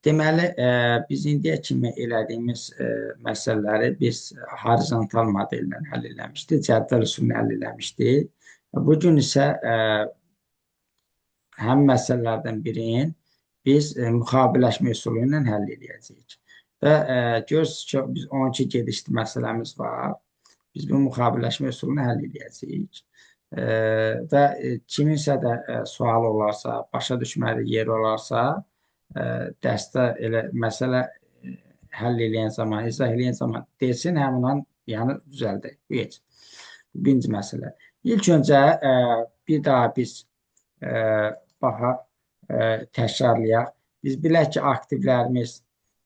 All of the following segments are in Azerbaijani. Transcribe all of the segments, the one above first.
Deməli, biz indiyə kimi elədiyimiz məsələləri biz horizontal modellə həll eləmişdik, cədvəl üsulunu həll eləmişdik. Bu gün isə həmin məsələlərdən birini biz müxabiləşmə üsulu ilə həll eləyəcəyik. Və görürsünüz ki, biz 12 gedişli məsələmiz var. Biz bu müxabiləşmə üsulunu həll eləyəcəyik. Və kiminsə də sualı olarsa, başa düşmədiyi yeri olarsa, dərsdə elə məsələ həll eləyən zaman, izah eləyən zaman desin, həmin an yəni düzəldək. Bu heç. Bu birinci məsələ. İlk öncə bir daha biz baxaq, təkrarlayaq. Biz bilək ki, aktivlərimiz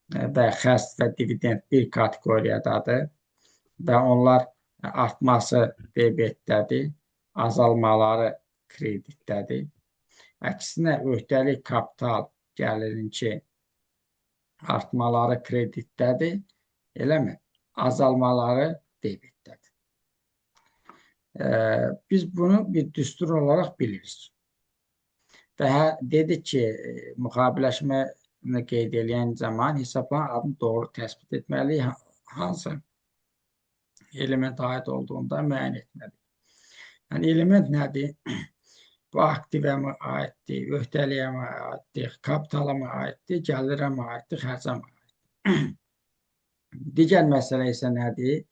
və xərc və dividend bir kateqoriyadadır və onlar artması debetdədir, azalmaları kreditdədir. Əksinə, öhdəlik kapital gəlirinki artmaları kreditdədir, eləmi? Azalmaları debetdədir. Biz bunu bir düstur olaraq bilirik. Və dedik ki, müxabiləşməni qeyd eləyən zaman hesabların adını doğru təsbit etməliyik. Hansı element aid olduğunda müəyyən etməliyik. Yəni, element nədir? Bu aktivə mi aiddir, öhdəliyə mi aiddir, kapitala mı aiddir, gəlirə mi aiddir, xərcə mi aiddir? Digər məsələ isə nədir?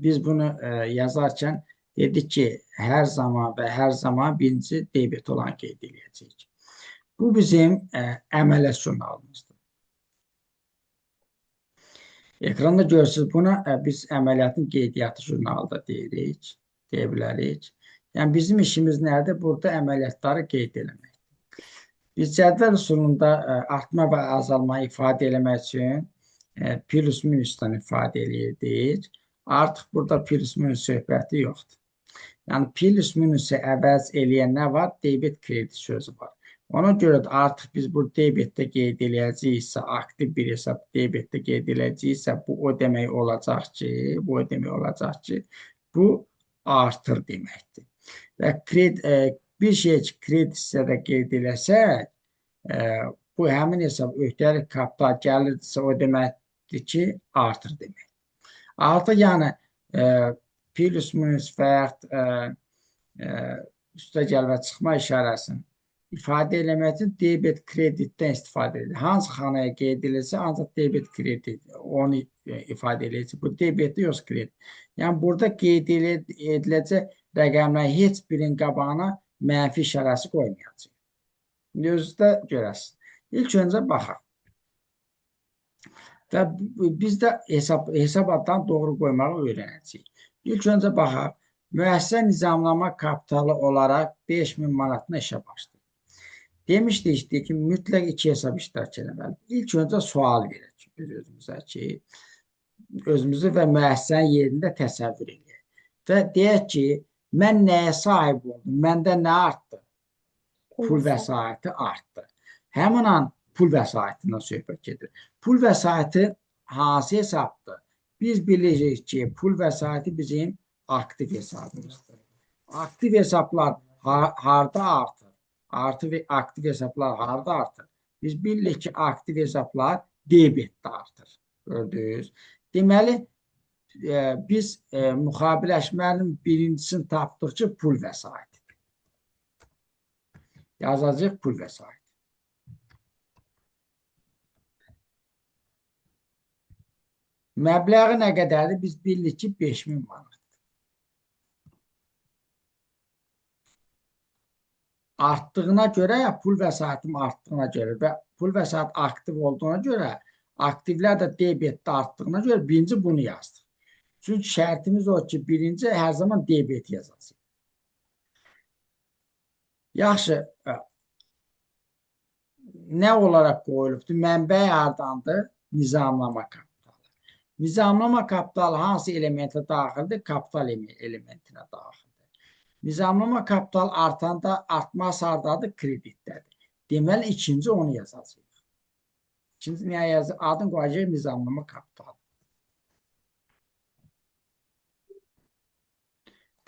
Biz bunu yazarkən dedik ki, hər zaman və hər zaman birinci debet olan qeyd eləyəcəyik. Bu bizim əməliyyat jurnalımızdır. Ekranda görürsünüz, buna biz əməliyyatın qeydiyyatı jurnalı da deyirik, deyə bilərik. Yəni, bizim işimiz nədir? Burada əməliyyatları qeyd eləməkdir. Biz cədvəl üsulunda artma və azalmanı ifadə eləmək üçün plus minusdan ifadə eləyirdik. Artıq burada plus minus söhbəti yoxdur. Yəni, plus minusu əvəz eləyən nə var? Debet kredit sözü var. Ona görə də artıq biz bu debetdə qeyd eləyəcəyiksə, aktiv bir hesab debetdə qeyd eləyəcəyiksə, bu o demək olacaq ki, bu artır deməkdir. Və bir şey ki, kredit hissədə qeyd eləsək, bu həmin hesab öhdəlik kapital gəlirdirsə, o deməkdir ki, artır demək. Artıq yəni plus minus və yaxud üstə gəl və çıxma işarəsini ifadə eləmək üçün debet kreditdən istifadə edilir. Hansı xanaya qeyd edilsə, ancaq debet kredit onu ifadə eləyəcək. Bu debetdir, yoxsa kredit. Yəni, burada qeyd ediləcək rəqəmlərin heç birinin qabağına mənfi işarəsi qoymayacaq. İndi özünüz də görəsiniz. İlk öncə baxaq. Və biz də hesab adlarını doğru qoymağı öyrənəcəyik. İlk öncə baxaq. Müəssisə nizamlama kapitalı olaraq 5000 manatına işə başlayır. Demişdik ki, mütləq iki hesab iştirak eləməlidir. İlk öncə sual verək öz-özümüzə ki, özümüzü və müəssisənin yerində təsəvvür eləyək. Və deyək ki, mən nəyə sahib oldum? Məndə nə artdı? Pul vəsaiti artdı. Həmin an pul vəsaitindən söhbət gedir. Pul vəsaiti hansı hesabdır? Biz bilirik ki, pul vəsaiti bizim aktiv hesabımızdır. Aktiv hesablar harda artır? Artı və aktiv hesablar harda artır? Biz bilirik ki, aktiv hesablar debetdə artır. Gördünüz? Deməli, biz müxabiləşmənin birincisini tapdıq ki, pul vəsaitidir. Yazacaq pul vəsaiti. Məbləği nə qədərdir? Biz bilirik ki, 5000 manat. Artdığına görə, pul vəsaitim artdığına görə və pul vəsait aktiv olduğuna görə, aktivlər də debetdə artdığına görə birinci bunu yazdıq. Çünki şərtimiz o ki, birinci hər zaman debet yazacaq. Yaxşı, nə olaraq qoyulubdur? Mənbəyi hardandır? Nizamlama kapitalı. Nizamlama kapitalı hansı elementə daxildir? Kapital elementinə daxildir. Nizamlama kapital artanda artması hardadır? Kreditdədir. Deməli, ikinci onu yazacağıq. İkinci niyə yazır? Adını qoyacaq nizamlama kapitalı.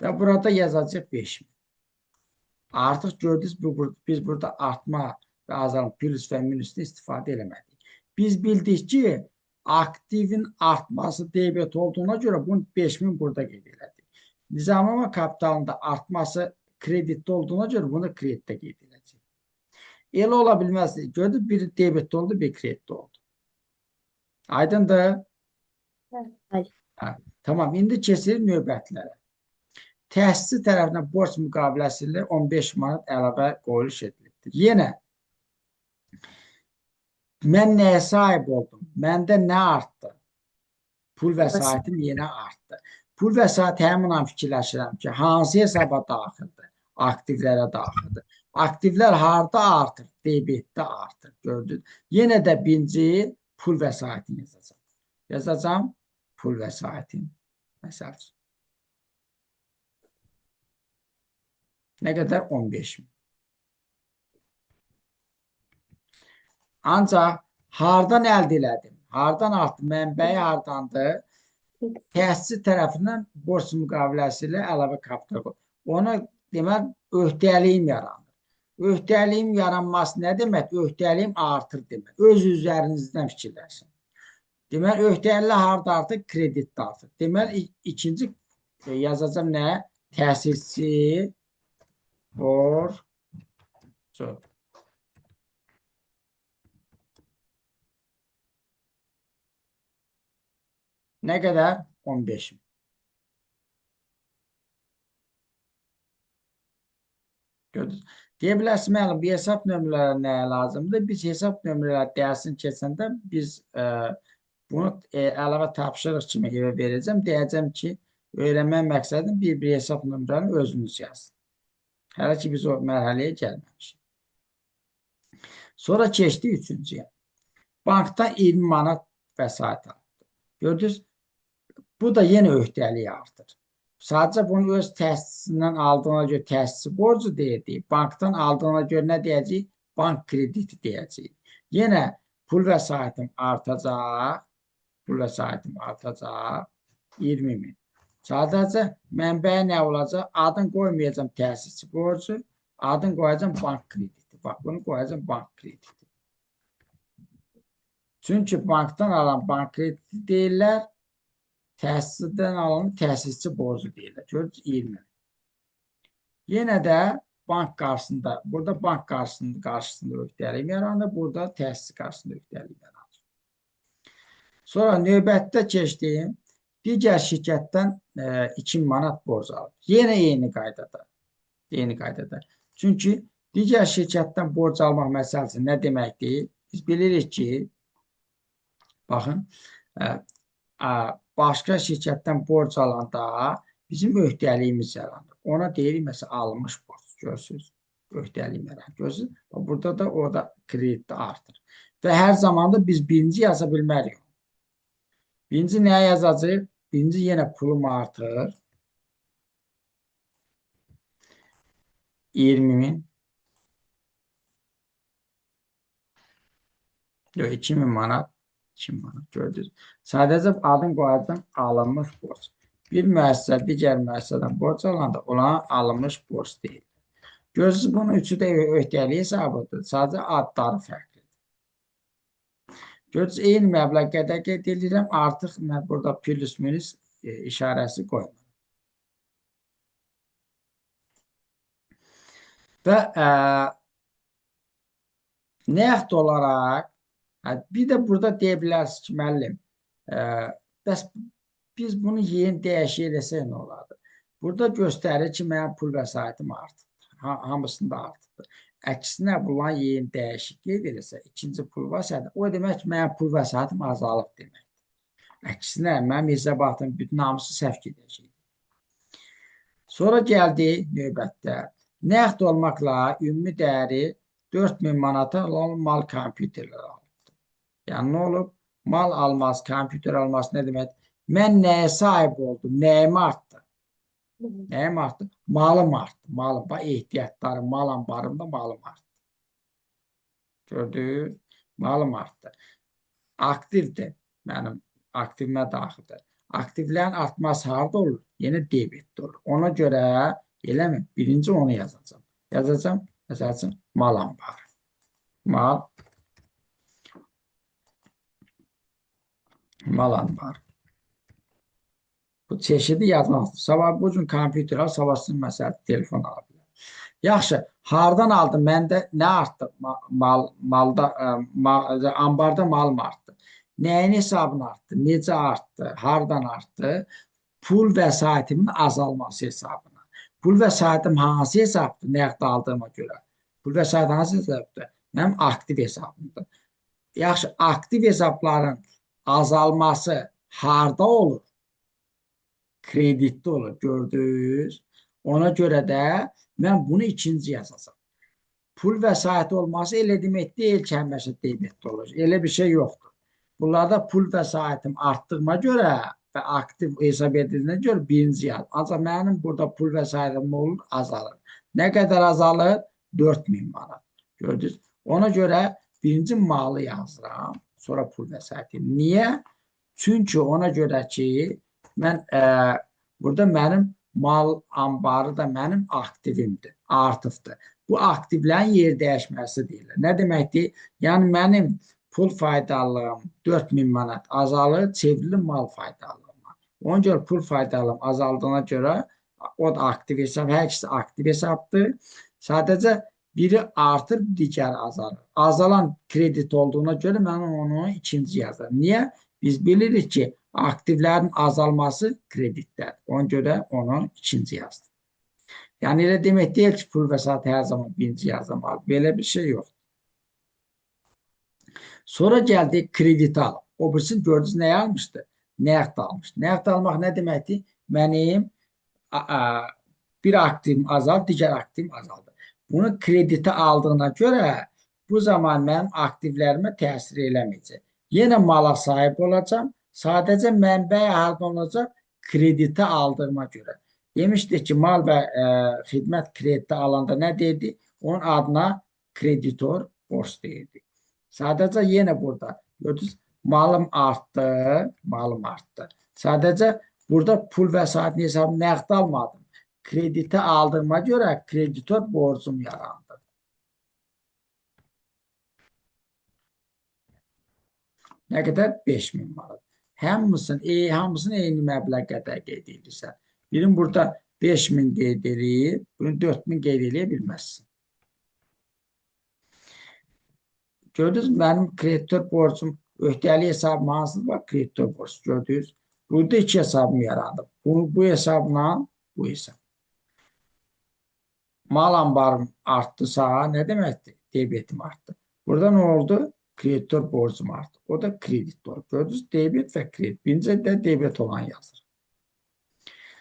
Və burada yazacaq 5000. Artıq gördünüz, biz burada artma Və azalma plus və minusdan istifadə eləmədik. Biz bildik ki, aktivin artması debet olduğuna görə bunu 5000 burada qeyd elədik. Nizamlama kapitalının da artması kreditdə olduğuna görə bunu kreditdə qeyd edəcək. Elə ola bilməz. Gördünüz, biri debetdə oldu, bir kreditdə oldu. Aydındır? Bəli. Hə, tamam, indi keçirik növbətlərə. Təsisçi tərəfindən borc müqaviləsi ilə 15 manat əlavə qoyuluş edilibdir. Yenə mən nəyə sahib oldum? Məndə nə artdı? Pul vəsaitim yenə artdı. Pul vəsaiti həmin an fikirləşirəm ki, hansı hesaba daxildir? Aktivlərə daxildir. Aktivlər harda artır? Debetdə artır. Gördünüz. Yenə də birinci pul vəsaitini yazacağam. Yazacağam pul vəsaitini. Məsəl üçün. Nə qədər? 15 min. Ancaq hardan əldə elədim? Hardan artdı? Mənbəyi hardandır? Təsisçi tərəfindən borc müqaviləsi ilə əlavə kapital qoy. Ona demək öhdəliyim yaranır. Öhdəliyim yaranması nə demək? Öhdəliyim artır demək. Öz üzərinizdən fikirləşin. Deməli, öhdəlik harda artır? Kreditdə artır. Deməli, ikinci yazacağam nə? Təsisçi borcu. Nə qədər? 15 min. Gördünüz. Deyə bilərsiniz, müəllim, bu hesab nömrələri nəyə lazımdır? Biz hesab nömrələri dərsini keçəndə biz bunu əlavə tapşırıq kimi evə verəcəm. Deyəcəm ki, öyrənmək məqsədim bir-bir hesab nömrəni özünüz yazın. Hələ ki, biz o mərhələyə gəlməmişik. Sonra keçdik üçüncüyə. Bankdan 20 manat vəsait aldı. Gördünüz, bu da yenə öhdəliyi artır. Sadəcə bunu öz təsisindən aldığına görə təsisçi borcu deyirdik. Bankdan aldığına görə nə deyəcəyik? Bank krediti deyəcəyik. Yenə pul vəsaitim artacaq. Pul vəsaitim artacaq. 20 min. Sadəcə mənbəyi nə olacaq? Adını qoymayacağam təsisçi borcu, adını qoyacağam bank krediti. Bax, bunu qoyacağam bank krediti. Çünki bankdan alan bank krediti deyirlər, təsisçidən alan təsisçi borcu deyirlər. Görürsünüz, 20. Yenə də bank qarşısında, burada bank qarşısında öhdəliyim yaranır, burada təsisçi qarşısında öhdəliyim yaranır. Sonra növbətdə keçdiyim digər şirkətdən 2000 manat borc alıb. Yenə eyni qaydada. Eyni qaydada. Çünki digər şirkətdən borc almaq məsələsi nə deməkdir? Biz bilirik ki, baxın, başqa şirkətdən borc alanda bizim öhdəliyimiz yaranır. Ona deyirik, məsələn, alınmış borc. Görürsünüz, öhdəliyim yaranır. Görürsünüz, burada da orada kreditdə artır. Və hər zaman da biz birinci yaza bilmərik. Birinci nəyə yazacağıq? Birinci yenə pulum artır. 20 min. Yox, 2000 manat. 2000 manat gördünüz. Sadəcə adını qoyacağam alınmış borc. Bir müəssisə digər müəssisədən borc alanda ona alınmış borc deyil. Görürsünüz, bunun üçü də öhdəlik hesabıdır. Sadəcə adları fərqlidir. Görürsünüz, eyni məbləğ qədər qeyd edirəm. Artıq mən burada plus minus işarəsi qoymuram. Və nəqd olaraq, bir də burada deyə bilərsiniz ki, müəllim, bəs biz bunu yeni dəyişik eləsək nə olardı? Burada göstərir ki, mənim pul vəsaitim artıbdır. Hamısında artıbdır. Əksinə, bunların yeni dəyişik qeyd eləsə, ikinci pul vəsaiti, o demək ki, mənim pul vəsaitim azalıb deməkdir. Əksinə, mənim hesabatım bütün hamısı səhv gedəcək. Sonra gəldi növbətdə. Nəqd olmaqla ümumi dəyəri 4000 manata olan mal kompüterlər alıbdır. Yəni, nə olub? Mal alması, kompüter alması nə deməkdir? Mən nəyə sahib oldum? Nəyim artdı? Nəyim artdı? Malım artdı. Malım, bax, ehtiyatlarım, mal ambarımda malım artdı. Gördünüz? Malım artdı. Aktivdir. Mənim aktivimə daxildir. Aktivlərin artması harada olur? Yenə debetdə olur. Ona görə, eləmi? Birinci onu yazacağam. Yazacağam, məsəl üçün, mal ambarı. Mal. Mal anbarı. Bu çeşidi yazmaq. Sabah bu gün kompüter al, sabah sizin məsələ telefon ala bilər. Yaxşı, hardan aldım? Məndə nə artdı? Mal, malda, ambarda mal mı artdı? Nəyin hesabına artdı? Necə artdı? Hardan artdı? Pul vəsaitimin azalması hesabına. Pul vəsaitim hansı hesabdır? Nəqd aldığıma görə. Pul vəsaiti hansı hesabdır? Mənim aktiv hesabımdır. Yaxşı, aktiv hesabların azalması harda olur? Kreditdə olur, gördünüz. Ona görə də mən bunu ikinci yazacağam. Pul vəsaiti olması elə demək deyil ki, həmişə debetdə olur. Elə bir şey yoxdur. Bunlarda pul vəsaitim artdığıma görə və aktiv hesab edildiyinə görə birinci yaz. Ancaq mənim burada pul vəsaitim olur, azalır. Nə qədər azalır? 4000 manat. Gördünüz? Ona görə birinci malı yazıram, sonra pul vəsaiti. Niyə? Çünki ona görə ki, mən burada mənim mal anbarı da mənim aktivimdir, artıqdır. Bu aktivlərin yer dəyişməsi deyilir. Nə deməkdir? Yəni mənim pul faydalılığım 4000 manat azalır, çevrilir mal faydalılığıma. Ona görə pul faydalılığım azaldığına görə o da aktiv hesab, hər ikisi aktiv hesabdır. Sadəcə biri artır, digəri azalır. Azalan kredit olduğuna görə mən onu ikinci yazıram. Niyə? Biz bilirik ki, aktivlərin azalması kreditdədir. Ona görə onu ikinci yazdım. Yəni elə demək deyil ki, pul vəsaiti hər zaman birinci yazılmalı. Belə bir şey yoxdur. Sonra gəldi kredit al. O birisini gördünüz nəyə almışdı? Nəqd almışdı. Nəqd almaq nə deməkdir? Mənim bir aktivim azaldı, digər aktivim azaldı. Bunu kreditə aldığına görə bu zaman mənim aktivlərimə təsir eləməyəcək. Yenə mala sahib olacağam. Sadəcə mənbəyi hardan olacaq? Kreditə aldığıma görə. Demişdik ki, mal və xidmət kreditə alanda nə deyirdi? Onun adına kreditor borc deyirdi. Sadəcə yenə burada gördünüz, malım artdı, malım artdı. Sadəcə burada pul vəsaitini hesabı nəqd almadım. Kreditə aldığıma görə kreditor borcum yarandı. Nə qədər? 5000 manat. Hamısını eyni məbləğ qədər qeyd edirsən. Birini burada 5000 qeyd eləyib, bunu 4000 qeyd eləyə bilməzsin. Gördünüz, mənim kreditor borcum, öhdəlik hesabım hansıdır? Bax, kreditor borcu gördünüz. Burada iki hesabım yarandı. Bu hesabla bu hesab. Mal ambarım artdısa nə deməkdir? Debetim artdı. Burada nə oldu? Kreditor borcum artdı. O da kreditor. Gördünüz, debet və kredit. Birinci də debet olan yazır.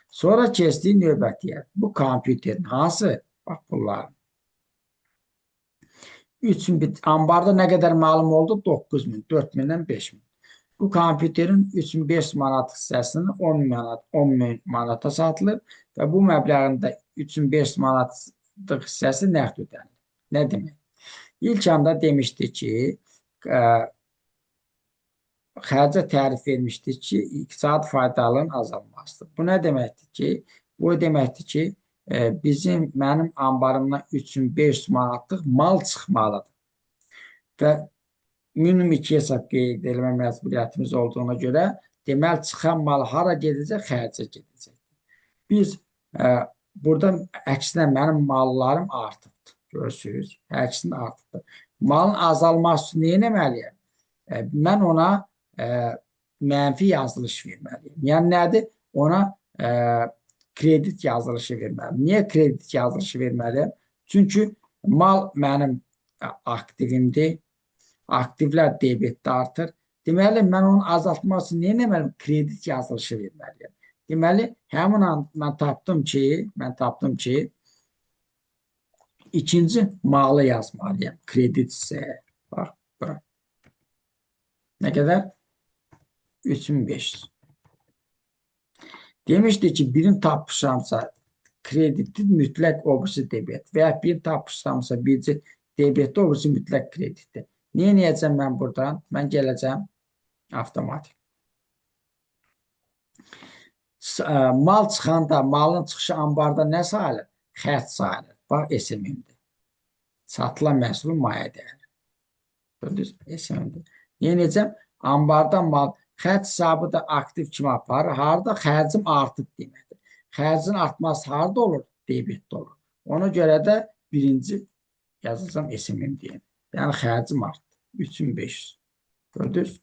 Sonra keçdik növbətiyə. Bu kompüterin hansı? Bax bunların. 3000 ambarda nə qədər malım oldu? 9000, 4000-dən 5000. Bu kompüterin 3500 manat hissəsini 10 manat, 10.000 manata satılır və bu məbləğin də 3500 manatlıq hissəsi nəqd ödənilir. Nə demək? İlk anda demişdi ki, xərcə tərif vermişdi ki, iqtisadi faydalılığın azalmasıdır. Bu nə deməkdir ki? Bu deməkdir ki, mənim ambarımdan 3500 manatlıq mal çıxmalıdır. Və minimum 2 hesab qeyd eləmə məcburiyyətimiz olduğuna görə, deməli, çıxan mal hara gedəcək? Xərcə gedəcək. Biz burada əksinə mənim mallarım artıbdır. Görürsünüz, əksinə artıbdır. Malın azalması üçün nə etməliyəm? Mən ona mənfi yazılış verməliyəm. Yəni nədir? Ona kredit yazılışı verməliyəm. Niyə kredit yazılışı verməliyəm? Çünki mal mənim aktivimdir. Aktivlər debetdə artır. Deməli, mən onu azaltmaq üçün nə etməliyəm? Kredit yazılışı verməliyəm. Deməli, həmin an mən tapdım ki, ikinci malı yazmalıyam. Kredit hissəyə. Bax, bura. Nə qədər? 3500. Demişdi ki, birini tapmışamsa kreditli mütləq o birisi debet və ya birini tapmışamsa birisi debetli o birisi mütləq kreditli. Nə edəcəm mən buradan? Mən gələcəm avtomatik. Mal çıxanda, malın çıxışı ambarda nə sayılır? Xərc sayılır. Bax, SMM-dir. Satılan məhsulun mayə dəyəri. Gördünüz? SMM-də. Yenəcəm, ambardan mal, xərc hesabı da aktiv kimi aparır. Harada? Xərcim artıb deməkdir. Xərcin artması harada olur? Debetdə olur. Ona görə də birinci yazacağam SMM deyəm. Yəni xərcim artdı. 3500. Gördünüz?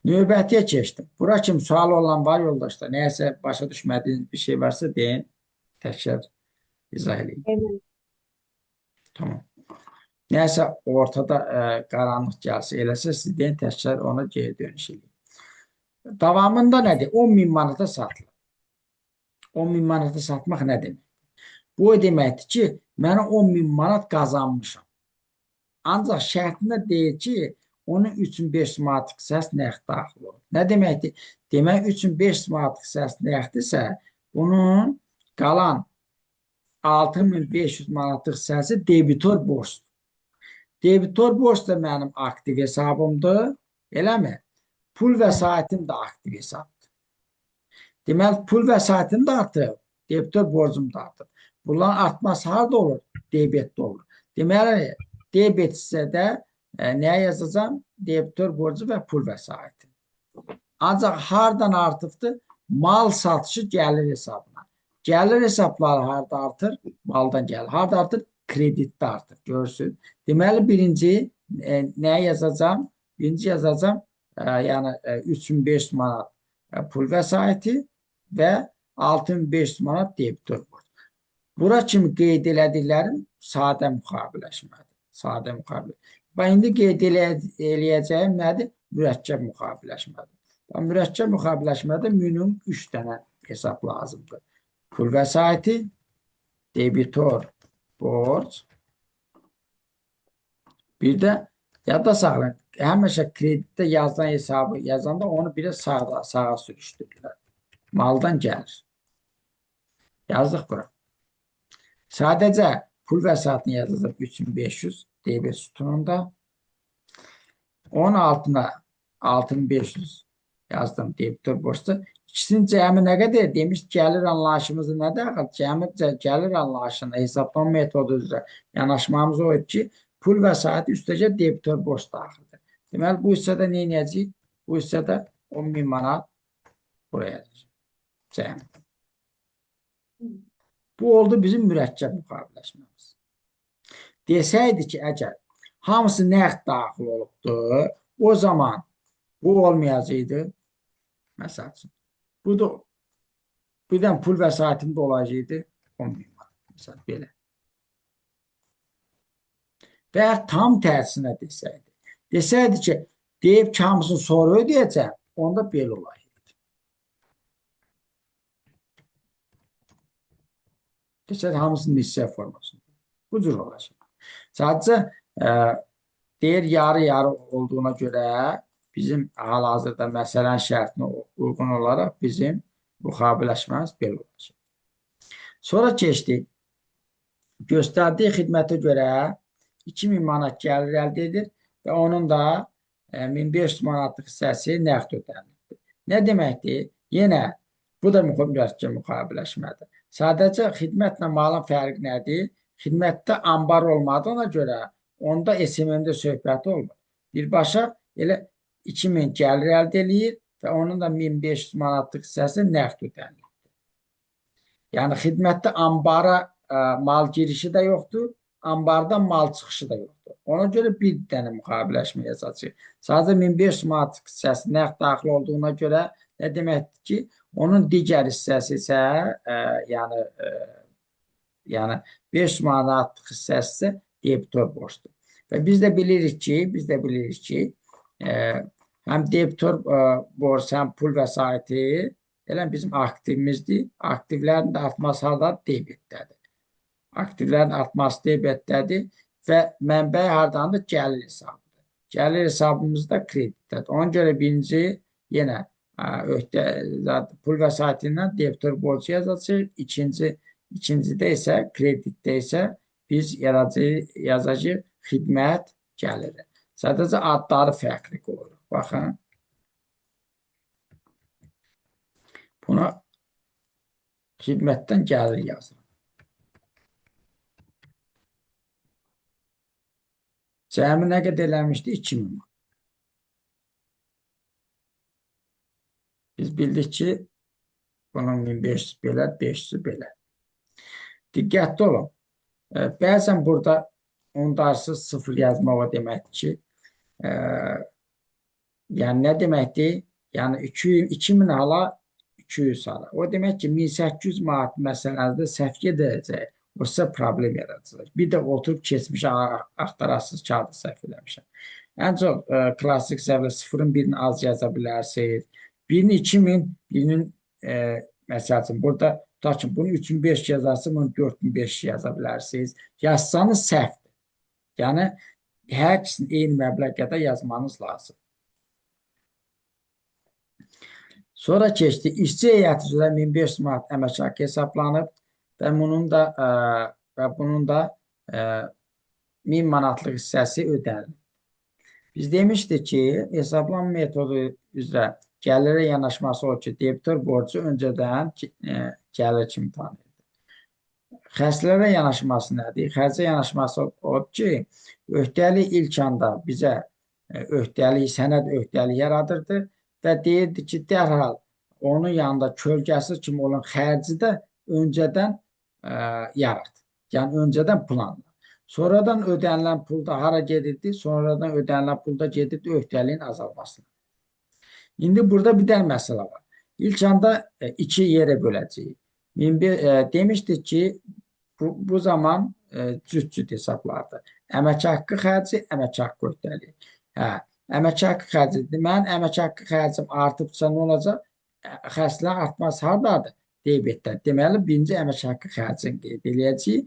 Növbətiyə keçdim. Bura kimi sual olan var yoldaşlar. Nəyəsə başa düşmədiyiniz bir şey varsa deyin. Təkrar izah edeyim. Evet. Tamam. Nəyəsə ortada qaranlıq gəlsə, eləsə siz deyin təkrar ona geri dönüş edeyim. Davamında nədir? 10 min manata satılır. 10 min manata satmaq nə demək? Bu o deməkdir ki, mənə 10 min manat qazanmışam. Ancaq şərtində deyir ki, onun 3500 manatlıq hissəsi nəqd daxil olur. Nə deməkdir? Demək 3500 manatlıq hissəsi nəqddirsə, bunun qalan 6500 manatlıq hissəsi debitor borcdur. Debitor borc da mənim aktiv hesabımdır, eləmi? Pul vəsaitim də aktiv hesabdır. Deməli, pul vəsaitim də artıb, debitor borcum da artıb. Bunların artması harada olur? Debetdə olur. Deməli, debet hissədə nəyə yazacağam? Debitor borcu və pul vəsaiti. Ancaq hardan artıbdır? Mal satışı gəlir hesabına. Gəlir hesabları harada artır? Maldan gəlir. Harada artır? Kreditdə artır. Görürsün. Deməli, birinci nəyə yazacağam? Birinci yazacağam, yəni 3500 manat pul vəsaiti və 6500 manat debitor borcu. Bura kimi qeyd elədiklərim sadə müqaviləşmədir. Sadə müqavilə. Və indi qeyd eləyəcəyim nədir? Mürəkkəb müqaviləşmədir. Və mürəkkəb müqaviləşmədə minimum 3 dənə hesab lazımdır. Pul vəsaiti, debitor borc, bir də yadda saxlayın. Həmişə kreditdə yazılan hesabı yazanda onu bir də sağa sürüşdürürlər. Maldan gəlir. Yazdıq bura. Sadəcə pul vəsaitini yazacaq 3500 debet sütununda. Onun altına 6500 yazdım debitor borcda. İkisinin cəmi nə qədər? Demiş gəlir anlayışımızı nə daxil? Cəmi gəlir anlayışını hesablama metodu üzrə yanaşmamız o idi ki, pul vəsaiti üstəcə debitor borc daxildir. Deməli, bu hissədə nə edəcəyik? Bu hissədə 10 min manat buraya yazacaq. Cəmi. Bu oldu bizim mürəkkəb müqaviləşməmiz. Desəydi ki, əgər hamısı nəqd daxil olubdur, o zaman bu olmayacaqdı. Məsəl üçün. Bu da birdən pul vəsaitim də olacaqdı 10 min manat. Məsələn, belə. Və ya tam tərsinə desəydi. Desəydi ki, deyib ki, hamısını sonra ödəyəcəm, onda belə olaydı. Desəydi, hamısını hissə formasında. Bu cür olacaq. Sadəcə deyir yarı-yarı olduğuna görə bizim hal-hazırda məsələnin şərtinə uyğun olaraq bizim müqaviləşməmiz belə olacaq. Sonra keçdik. Göstərdiyi xidmətə görə 2000 manat gəlir əldə edir və onun da 1500 manatlıq hissəsi nəqd ödənilibdir. Nə deməkdir? Yenə bu da mürəkkəb müqaviləşmədir. Sadəcə xidmətlə malın fərqi nədir? Xidmətdə ambar olmadığına görə onda SMM-də söhbəti olmur. Birbaşa elə 2000 gəlir əldə eləyir və onun da 1500 manatlıq hissəsi nəqd ödənilibdir. Yəni xidmətdə ambara mal girişi də yoxdur, ambardan mal çıxışı da yoxdur. Ona görə bir dənə müqaviləşmə yazacağıq. Sadəcə 1500 manatlıq hissəsi nəqd daxil olduğuna görə nə deməkdir ki, onun digər hissəsi isə yəni 500 manatlıq hissəsi isə debitor borcdur. Və biz də bilirik ki, həm debitor borc, həm pul vəsaiti elə bizim aktivimizdir. Aktivlərin də artması harda? Debetdədir. Aktivlərin artması debetdədir və mənbəyi hardandır? Gəlir hesabıdır. Gəlir hesabımız da kreditdədir. Ona görə birinci yenə pul vəsaiti ilə debitor borcu yazacağıq. İkincidə isə kreditdə isə biz yazacağıq xidmət gəliri. Sadəcə adları fərqli qoyuruq. Baxın. Buna xidmətdən gəlir yazıram. Cəmi nə qədər eləmişdi? 2000 manat. Biz bildik ki, bunun 1500 belə, 500 belə. Diqqətli olun. Bəzən burada ondarsız sıfır yazmaq o deməkdir ki, yəni nə deməkdir? Yəni 2000 hala 200 hala. O demək ki, 1800 manat məsələdə səhv gedəcək. O sizə problem yaradacaq. Bir də oturub keçmişə axtarasınız ki, harda səhv eləmişəm. Ən çox klassik səhvlər sıfırın birini az yaza bilərsiniz. Birini 2000, birinin məsəl üçün burada tutaq ki, bunu 3500 yazarsınız, bunu 4500 yaza bilərsiniz. Yazsanız səhvdir. Yəni hər ikisini eyni məbləğ qədər yazmanız lazım. Sonra keçdi. İşçi heyəti üzrə 1500 manat əmək haqqı hesablanıb və bunun da 1000 manatlıq hissəsi ödənilir. Biz demişdik ki, hesablanma metodu üzrə gəlirə yanaşması o ki, debitor borcu öncədən gəlir kimi tanıyılır. Xərclərə yanaşması nədir? Xərcə yanaşması odur ki, öhdəlik ilk anda bizə öhdəlik, sənəd öhdəlik yaradırdı və deyirdi ki, dərhal onun yanında kölgəsi kimi olan xərci də öncədən yarat. Yəni öncədən planla. Sonradan ödənilən pul da hara gedirdi? Sonradan ödənilən pul da gedirdi öhdəliyin azalmasına. İndi burada bir dənə məsələ var. İlk anda iki yerə böləcəyik. Demişdik ki, bu zaman cüt-cüt hesablardır. Əmək haqqı xərci, əmək haqqı öhdəliyi. Hə, əmək haqqı xərci. Mənim əmək haqqı xərcim artıbsa nə olacaq? Xərclərin artması hardadır? Debetdə. Deməli, birinci əmək haqqı xərcini qeyd eləyəcəyik.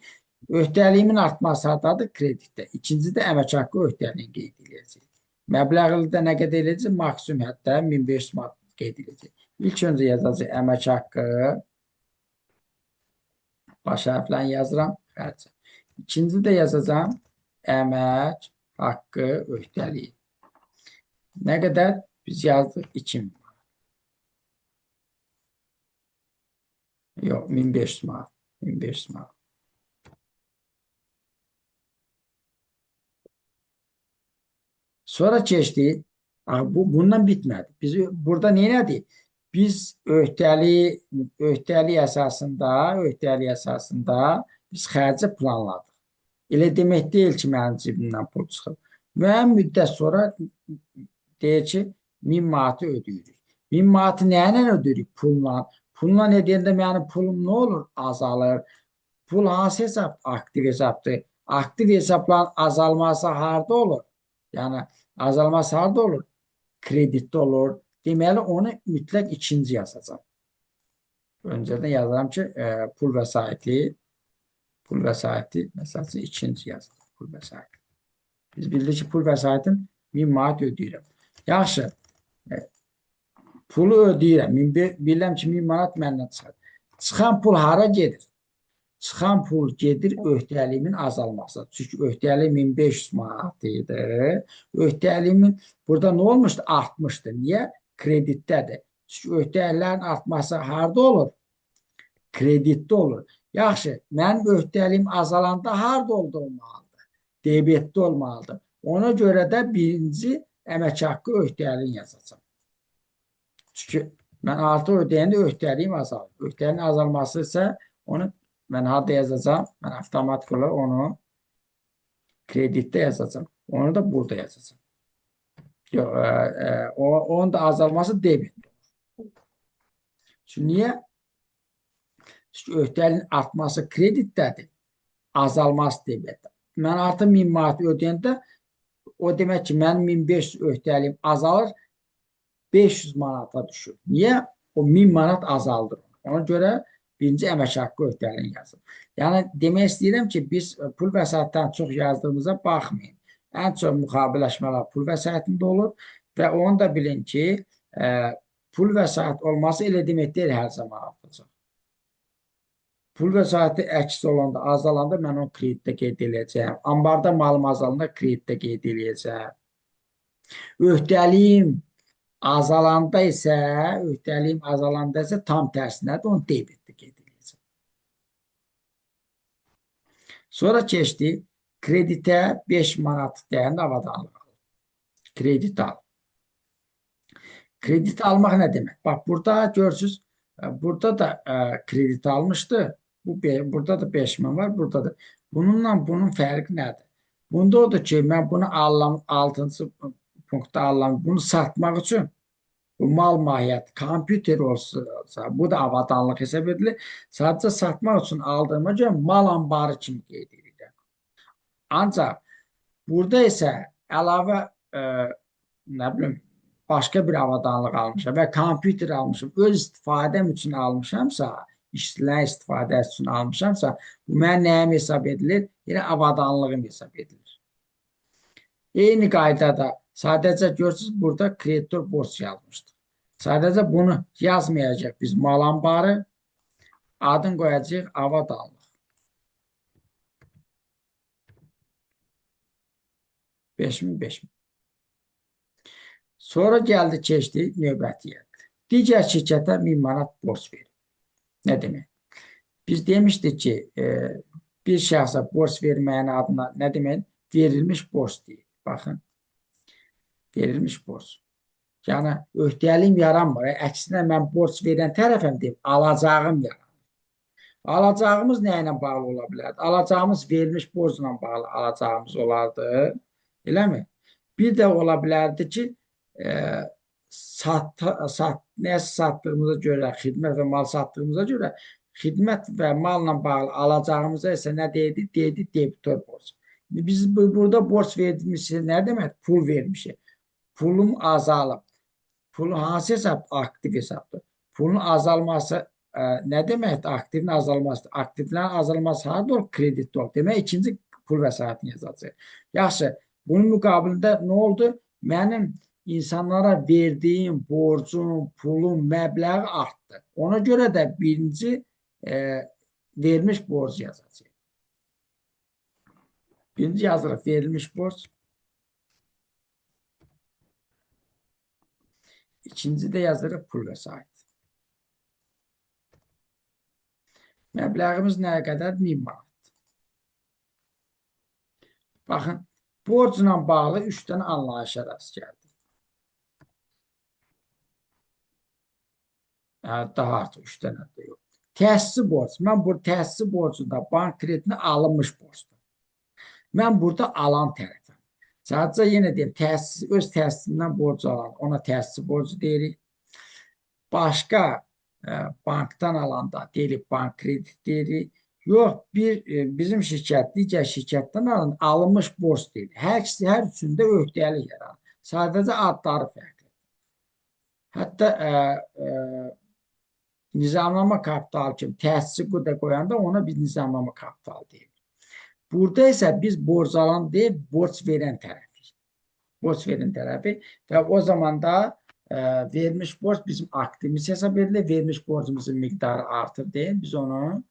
Öhdəliyimin artması hardadır? Kreditdə. İkinci də əmək haqqı öhdəliyini qeyd eləyəcəyik. Məbləğli də nə qədər eləyəcək? Maksimum həddə 1500 manat qeyd eləyəcək. İlk öncə yazacaq əmək haqqı, baş hərflə yazıram, xərci. İkinci də yazacağam əmək haqqı öhdəliyi. Nə qədər? Biz yazdıq 2000 manat. Yox, 1500 manat. 1500 manat. Sonra keçdi. Bundan bitmədi. Biz burada nə elədik? Biz öhdəlik əsasında biz xərci planladıq. Elə demək deyil ki, mənim cibimdən pul çıxıb. Müəyyən müddət sonra deyir ki, 1000 manatı ödəyirik. 1000 manatı nə ilə ödəyirik? Pulla. Pulla ödəyəndə mənim pulum nə olur? Azalır. Pul hansı hesab? Aktiv hesabdır. Aktiv hesabların azalması harda olur? Yəni azalması harda olur? Kreditdə olur. Deməli, onu mütləq ikinci yazacağam. Öncədən yazıram ki, pul vəsaiti, məsəl üçün ikinci yazıram, pul vəsaiti. Biz bildik ki, pul vəsaitin 1000 manat ödəyirəm. Yaxşı, pulu ödəyirəm. Bilirəm ki, 1000 manat məndən çıxır. Çıxan pul hara gedir? Çıxan pul gedir öhdəliyimin azalması. Çünki öhdəlik 1500 manat idi. Öhdəliyimin burada nə olmuşdu? Artmışdı. Niyə? Kreditdədir. Çünki öhdəliklərin artması harda olur? Kreditdə olur. Yaxşı, mənim öhdəliyim azalanda harda olmalıdır? Debetdə olmalıdır. Ona görə də birinci əmək haqqı öhdəliyini yazacağam. Çünki mən artıq ödəyəndə öhdəliyim azalır. Öhdəliyin azalması isə onu mən harda yazacağam? Mən avtomatik olaraq onu kreditdə yazacağam. Onu da burada yazacağam. Yox, onun da azalması debetdə olur. Çünki niyə? Çünki öhdəliyin artması kreditdədir, azalması debetdə. Mən artıq 1000 manat ödəyəndə o demək ki, mənim 1500 öhdəliyim azalır, 500 manata düşür. Niyə? O 1000 manat azaldır. Ona görə birinci əmək haqqı öhdəliyini yazır. Yəni demək istəyirəm ki, biz pul vəsaitdən çox yazdığımıza baxmayın. Ən çox müqaviləşmələr pul vəsaitində olur və onu da bilin ki, pul vəsait olması elə demək deyil hər zaman artacaq. Pul vəsaiti əks olanda, azalanda mən onu kreditdə qeyd eləyəcəyəm. Ambarda malım azalanda kreditdə qeyd eləyəcəyəm. Öhdəliyim azalanda isə, tam tərsinədir, onu debetdə qeyd eləyəcəm. Sonra keçdi. Kreditə 5 manat dəyərində avadanlıq alır. Kredit al. Kredit almaq nə demək? Bax, burada görürsünüz, burada da kredit almışdı. Burada da 5000 var, burada da. Bununla bunun fərqi nədir? Bunda odur ki, mən bunu alıram, 6-cı punktda alıram, bunu satmaq üçün bu mal mahiyyəti, kompüter olsa, bu da avadanlıq hesab edilir. Sadəcə satmaq üçün aldığıma görə mal anbarı kimi qeyd edirəm. Ancaq burada isə əlavə nə bilim, başqa bir avadanlıq almışam və kompüter almışam, öz istifadəm üçün almışamsa, işçilərin istifadəsi üçün almışamsa, bu mənim nəyim hesab edilir? Yenə avadanlığım hesab edilir. Eyni qaydada sadəcə görürsünüz, burada kreditor borc yazmışdır. Sadəcə bunu yazmayacaq biz mal anbarı, adını qoyacağıq avadanlıq. 5000, 5000. Sonra gəldi, keçdi növbətiyə. Digər şirkətə 1000 manat borc verir. Nə demək? Biz demişdik ki, bir şəxsə borc verməyin adına nə demək? Verilmiş borc deyil. Baxın, verilmiş borc. Yəni, öhdəliyim yaranmır. Əksinə, mən borc verən tərəfəm deyim, alacağım yaranır. Alacağımız nə ilə bağlı ola bilərdi? Alacağımız verilmiş borcla bağlı alacağımız olardı. Eləmi? Bir də ola bilərdi ki, nəsə satdığımıza görə, xidmət və mal satdığımıza görə xidmət və malla bağlı alacağımıza isə nə deyildi? Deyildi debitor borc. Biz burada borc vermişik, nə demək? Pul vermişik. Pulum azalıb. Pulun hansı hesab? Aktiv hesabdır. Pulun azalması nə deməkdir? Aktivin azalması. Aktivlərin azalması harada olur? Kreditdə olur. Demək, ikinci pul vəsaitini yazacaq. Yaxşı, bunun müqabilində nə oldu? Mənim insanlara verdiyim borcun, pulun məbləği artdı. Ona görə də birinci verilmiş borc yazacaq. Birinci yazırıq verilmiş borc. İkinci də yazırıq pul vəsait. Məbləğimiz nə qədər? 1000 manat. Baxın, borcla bağlı 3 dənə anlayışa rast gəldi. Daha artıq 3 dənə də yox. Təsisi borc. Mən bu təsisi borcunda bank kreditini alınmış borcdur. Mən burada alan tərəfəm. Sadəcə yenə deyim, öz təsisindən borc alan, ona təsisi borcu deyirik. Başqa bankdan alanda deyirik, bank kredit deyirik. Yox, bizim şirkət, digər şirkətdən alan alınmış borc deyilir. Hər ikisi, hər üçündə öhdəlik yaranır. Sadəcə adları fərqlidir. Hətta nizamlama kapitalı kimi təsisi da qoyanda ona biz nizamlama kapitalı deyirik. Burada isə biz borc alan deyil, borc verən tərəfik. Borc verən tərəfi və o zaman da verilmiş borc bizim aktivimiz hesab edilir. Verilmiş borcumuzun miqdarı artır deyil, biz onu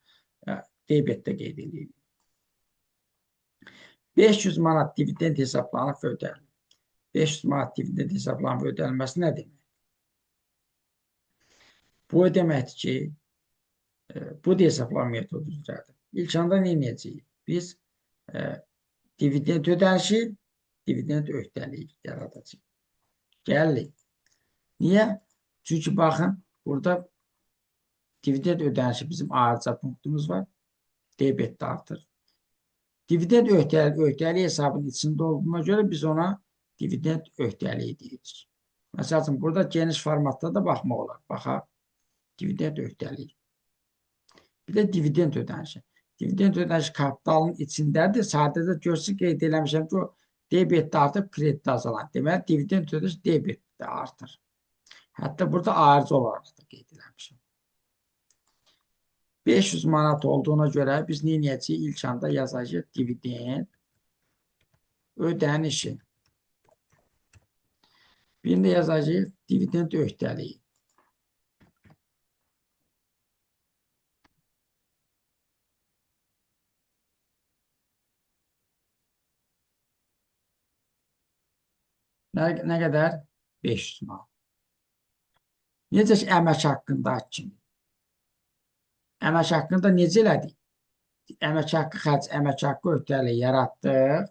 debetdə qeyd edirik. 500 manat dividend hesablanıb və ödənilir. 500 manat dividend hesablanıb və ödənilməsi nə demək? Bu deməkdir ki, bu da hesablama metodu üzrədir. İlk anda nə edəcəyik? Biz dividend ödənişi, dividend öhdəliyi yaradacağıq. Gəlirik. Niyə? Çünki baxın, burada dividend ödənişi bizim ayrıca punktumuz var. Debet də artır. Dividend öhdəliyi hesabının içində olduğuna görə biz ona dividend öhdəliyi deyirik. Məsəl üçün, burada geniş formatda da baxmaq olar. Baxaq, dividend öhdəliyi. Bir də dividend ödənişi. Dividend ödənişi kapitalın içindədir. Sadəcə görsün, qeyd eləmişəm ki, o debetdə artıb, kreditdə azalan. Deməli, dividend ödənişi debetdə artır. Hətta burada ayrıca olaraq da qeyd eləmişəm. 500 manat olduğuna görə biz nə edəcəyik? İlk anda yazacağıq dividend ödənişi. Birini də yazacağıq dividend öhdəliyi. Nə qədər? 500 manat. Necə ki, əmək haqqında kimi. Əmək haqqında necə elədik? Əmək haqqı xərc, əmək haqqı öhdəliyi yaratdıq.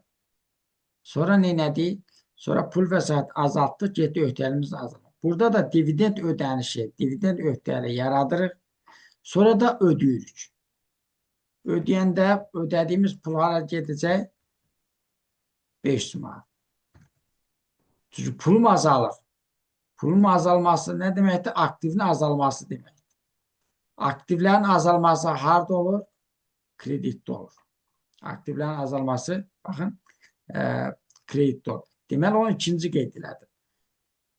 Sonra nə elədik? Sonra pul vəsait azaltdıq, getdi öhdəliyimiz azaldı. Burada da dividend ödənişi, dividend öhdəliyi yaradırıq. Sonra da ödəyirik. Ödəyəndə ödədiyimiz pul hara gedəcək? 500 manat. Çünki pulum azalır. Pulun azalması nə deməkdir? Aktivin azalması deməkdir. Aktivlərin azalması harda olur? Kreditdə olur. Aktivlərin azalması, baxın, kreditdə olur. Deməli, onu ikinci qeyd elədim.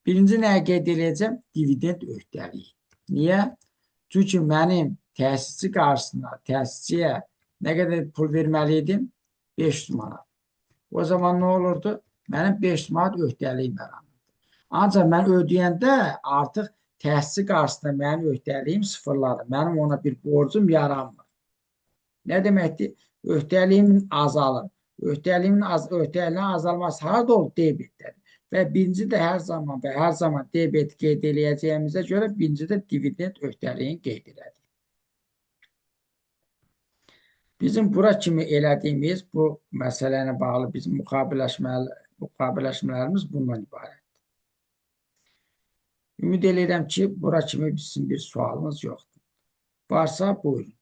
Birinci nəyə qeyd eləyəcəm? Dividend öhdəliyi. Niyə? Çünki mənim təsisçi qarşısında, təsisçiyə nə qədər pul verməli idim? 500 manat. O zaman nə olurdu? Mənim 500 manat öhdəliyim yaranırdı. Ancaq mən ödəyəndə artıq təsisçi qarşısında mənim öhdəliyim sıfırlanır. Mənim ona bir borcum yaranmır. Nə deməkdir? Öhdəliyimin azalır. Öhdəliyin azalması harada olur? Debetdə. Və birinci də hər zaman və hər zaman debet qeyd eləyəcəyimizə görə birinci də dividend öhdəliyini qeyd elədik. Bizim bura kimi elədiyimiz bu məsələni bağlı bizim müqaviləşmələrimiz bundan ibarətdir. Ümid eləyirəm ki, bura kimi sizin bir sualınız yoxdur. Varsa buyurun.